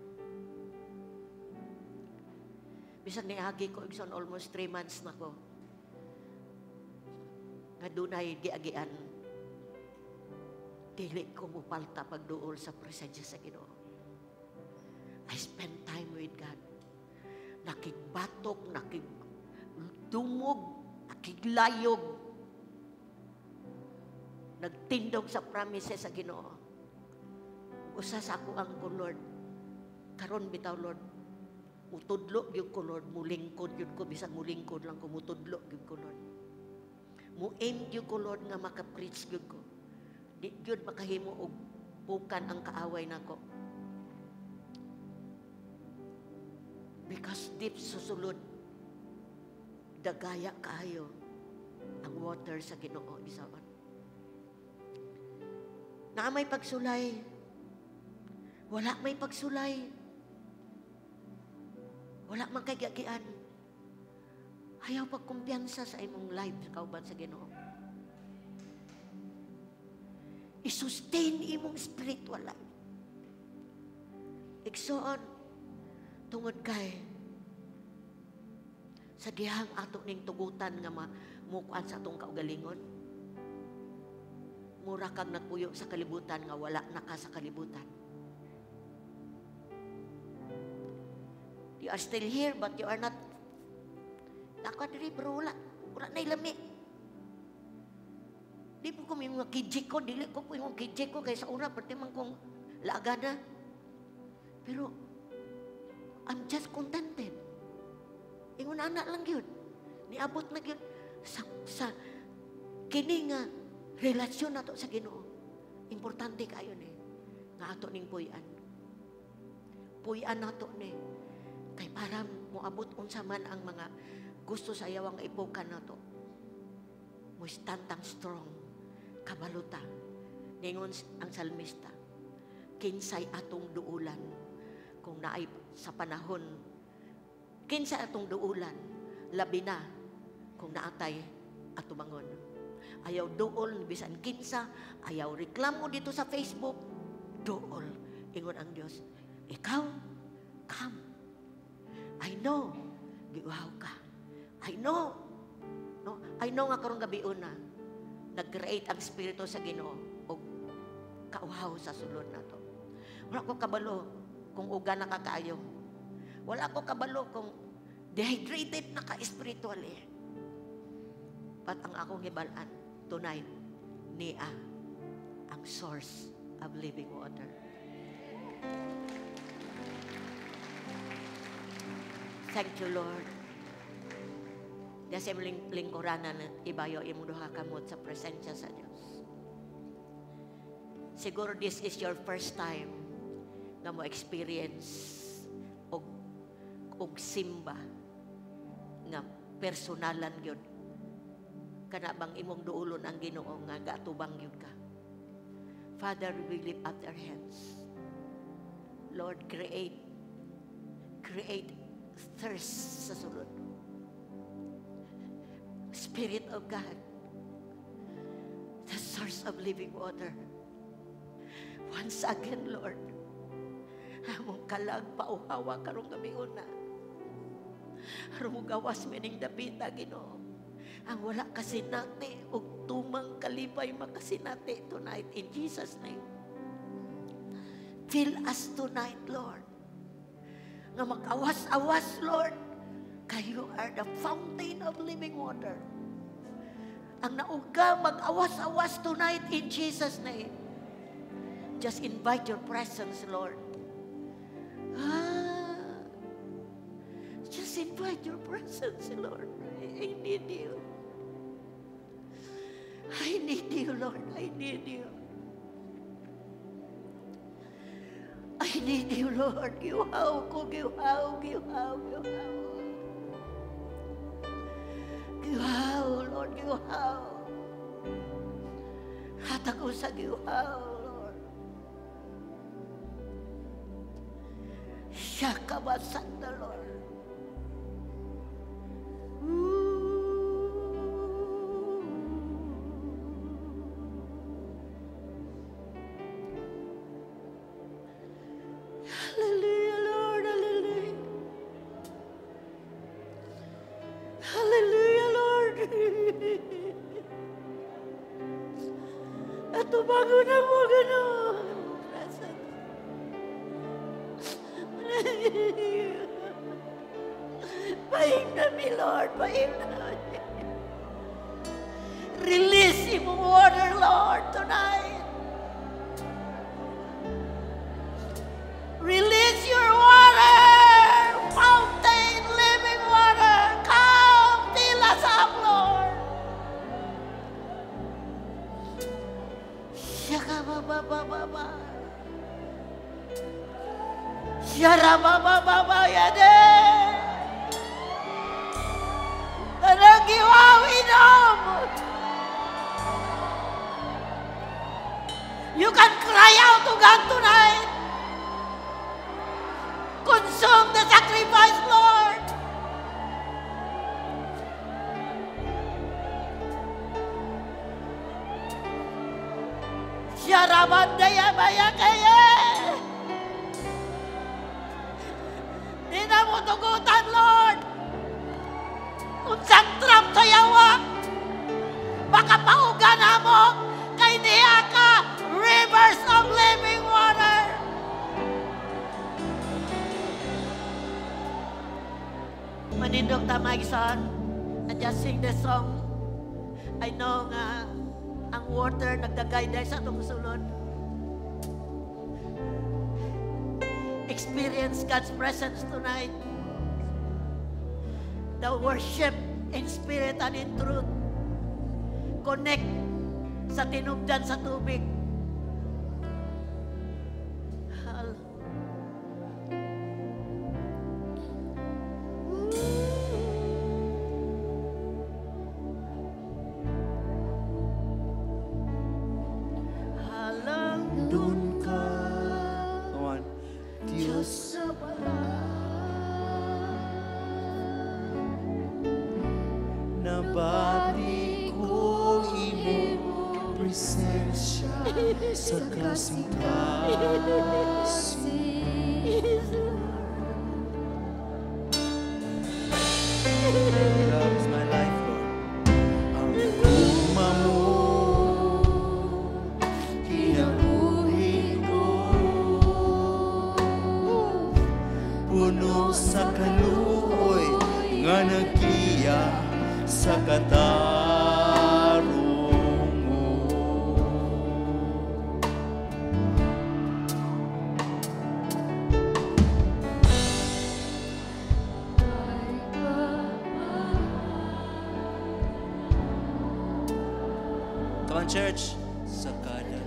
Bisan niagi ko igsoon almost 3 months na ko nga dunay giagian, dili ko mupalta pagduol sa presensya sa Ginoo. I spend time with God. Nakigbatok, nakigdumog, nakiglayog. Nagtindog sa promises sa Ginoo. Usa sa ako ang ko, Lord. Karon bitaw, Lord, mutudlo gyud ko, Lord, mulingkod gyud ko, bisan mulingkod lang ko, mutudlo gyud ko, Lord. Mu-aim gyud ko, Lord, nga maka-preach gyud ko. Di gyud makahimo og pukan ang kaaway nako. Because deep susulod, dagaya kaayo ang water sa Ginoo isawan. Naa may pagsulay, wala may pagsulay, wala man kay giagian. Ayaw pagkumpiyansa sa imong life kauban sa Ginoo. I-sustain imong spiritual life. Igsoon, tungod kay sa dihang ato ning tugutan nga mamukuan sa atong kaugalingon, mura kag nagpuyo sa kalibutan nga wala na ka sa kalibutan. You are still here but you are not. Nako diri pero wala, wala na ilami. Di po ko may mga kijik ko, dili ko po yung kijik ko kaysa una pati man kong laga na. Pero I'm just contented. Ingon ana lang yun. Niabot na yun sa kini nga relasyon nato sa Ginoo. Importante kayo ni nga ato ning puy-an. Puy-an nato ni kay para moabot unsa man ang mga gusto sa iyawang ipukan nato. Mo stand ang strong kabaluta. Ningon ang salmista, kinsay atong duulan kung naay sa panahon, kinsay atong duulan labi na kung naatay atubangon. Ayaw duol bisan kinsa, ayaw reklamo dito sa Facebook, duol ingon ang Dios. Ikaw, come. I know, giuhaw ka. I know. No? I know nga karong gabi una, nag-create ang spirito sa Ginoo og kauhaw sa sulod nato. Wala ko kabalo kung uga na kakaayo. Wala ko kabalo kung Dehydrated na ka spiritually. But ang akong hibal-an tonight, niya ang source of living water. Thank you, Lord. Dahil sa imong lingkuranan, ibayo imong duha kamot sa presensya sa Diyos. Siguro this is your first time nga mo experience og simba nga personalan gyud. Kana bang imong duolon ang Ginoo nga gaatubang gyud ka. Father, we lift up our hands. Lord, create thirst sa sulod. Spirit of God, the source of living water. Once again, Lord, among kalag pauhawa karong gabi una. Aron mo gawas mining dapita, Ginoo. Ang wala kasinati og tumang kalipay makasinati tonight in Jesus' name. Fill us tonight, Lord. Nga mag-awas-awas, Lord. Kay you are the fountain of living water. Ang nauga mag-awas-awas tonight in Jesus' name. Just invite your presence, Lord. Just invite your presence, Lord. I need you. I need you, Lord. I need you. I need you, Lord. Giuhaw ko, giuhaw, giuhaw, giuhaw. Giuhaw, Lord, giuhaw. Hatag ko sa giuhaw, Lord. Shakabasanda, Lord. Hallelujah, Lord, hallelujah. Hallelujah, Lord. At tumago na mo, gano'n. Presence. Pahim na mi, Lord. Pahim na mi. Release imong water, Lord, tonight. Release your water! Fountain, living water! Come, fill us up, Lord! Shaka-ba-ba-ba-ba-ba. Shara-ba-ba-ba-ba, yade! Tanagiwaw, inom! You can cry out to God tonight. Consume the sacrifice, Lord. Sharabandaya bayakaya. Di na mo tugutan, Lord. Unsang trap sa yawa. Baka paugan na mo kay niya ka rivers of living water. Manindog ta, my son, and just sing the song. I know nga ang water nagdagay dahil sa atong sulod. Experience God's presence tonight. The worship in spirit and in truth. Connect sa tinubdan sa tubig. Doon ka, come on, Diyos sa wala. Nabati ko imong presensya sa kasing-kasing. Love is my life, Lord. Ang gugma mo, kinabuhi ko, puno sa kaluoy, Giya sa katarungon. Come on, church. Sa kada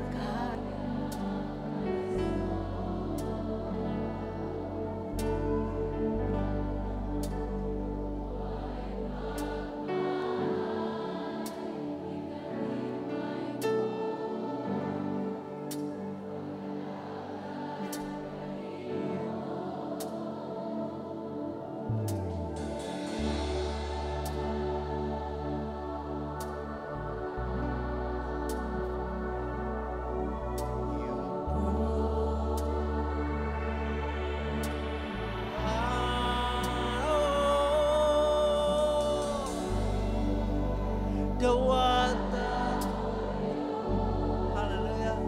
Dawata. Hallelujah.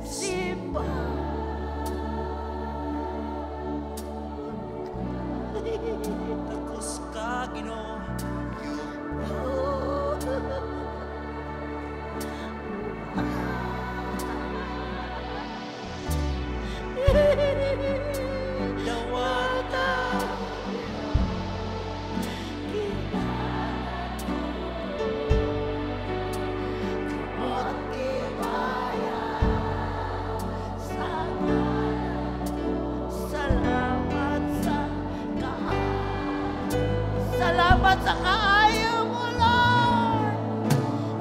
Simba. Takos ka, Ginoo. Dawata. Salamat sa kaayo mo, Lord.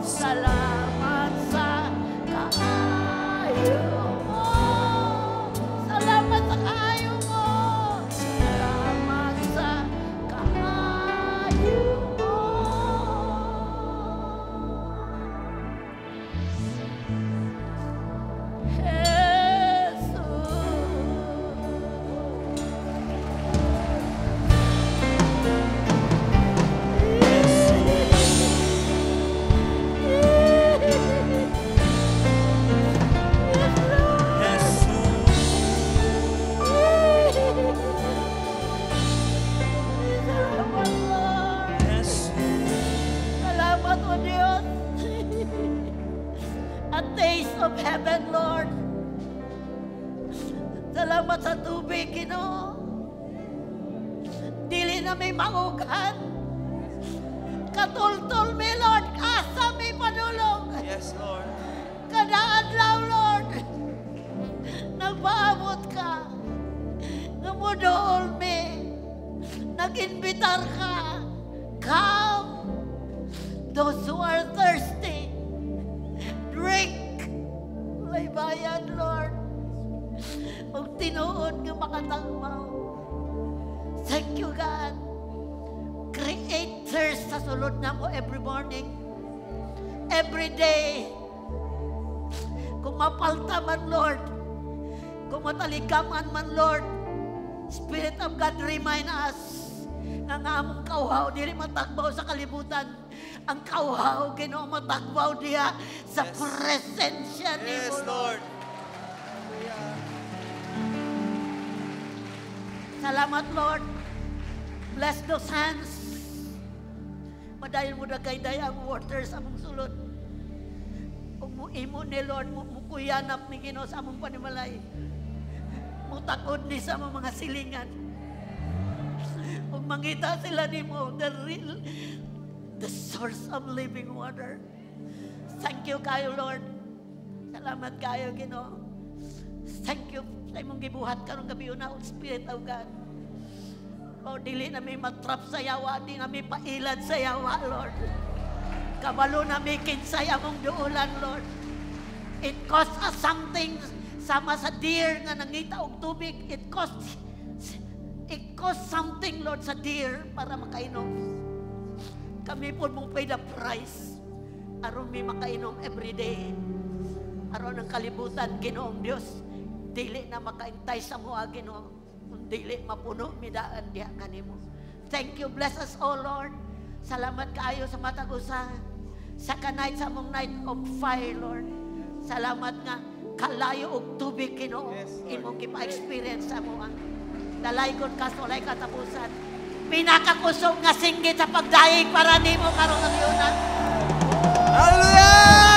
Salamat sa kaayo mo. Salamat sa kaayo mo. Salamat sa kaayo mo. Jesus. Jesus. Salamat, Lord. Jesus. Salamat, O Diyos. A taste of heaven, Lord. Salamat sa tubig, Ginoo. Dili na mi maughan. Katultol mi, Lord. Asa mi padulong. Yes, Lord. Kada adlaw, Lord. Nagpaabot ka. Numudool mi. Nag-invitar ka. Come. Those who are thirsty, drink. Walay bayad, Lord. Ug tinuod nga makatagbaw. Thank you, God. Create thirst sa sulod namo every morning. Every day. Kung mapalta man, Lord. Kung matalikaman man, Lord. Spirit of God, remind us nga nga among kauhaw, dili matagbaw sa kalibutan. Ang kauhaw, Ginoo, matagbaw diha sa presensya nimo, Yes, Lord. Salamat, Lord. Bless those hands. Madayon mo dagayday ang water sa among sulod. Ug mo imo ni Lord, mo mukuyanap ni Ginoo sa among panimalay. Mutakod ni sa among mga silingan. Ug mangita sila nimo the real, the source of living water. Thank you kayo, Lord. Salamat kayo, Ginoo. Thank you sa imong gibuhat karong gabi una, Spirit of God. Lord, dili na mi matrap sa yawa, di na mi pailad sa yawa, Lord. Kabalo na mi kinsay among duulan, Lord. It cost us something sama sa deer nga nangita og tubig. It cost something, Lord, sa deer para makainom. Kami po mo pay the price aron mi makainom every day. Aron ang kalibutan, Ginoong Diyos, dili na makaintay sa mua, Ginoo. Kundi Dili mapuno mi daan diha kanimo. Thank you. Bless us all, Lord. Salamat kaayo sa matag usa sa ka-night sa among night of fire, Lord. Salamat nga kalayo og tubig, Ginoo. Yes, Lord. Imong gipa-experience sa amo ang dalaygon ka sa walay katapusan. Pinakakusog nga singgit sa pagdayeg para nimo karong agyunan. Hallelujah!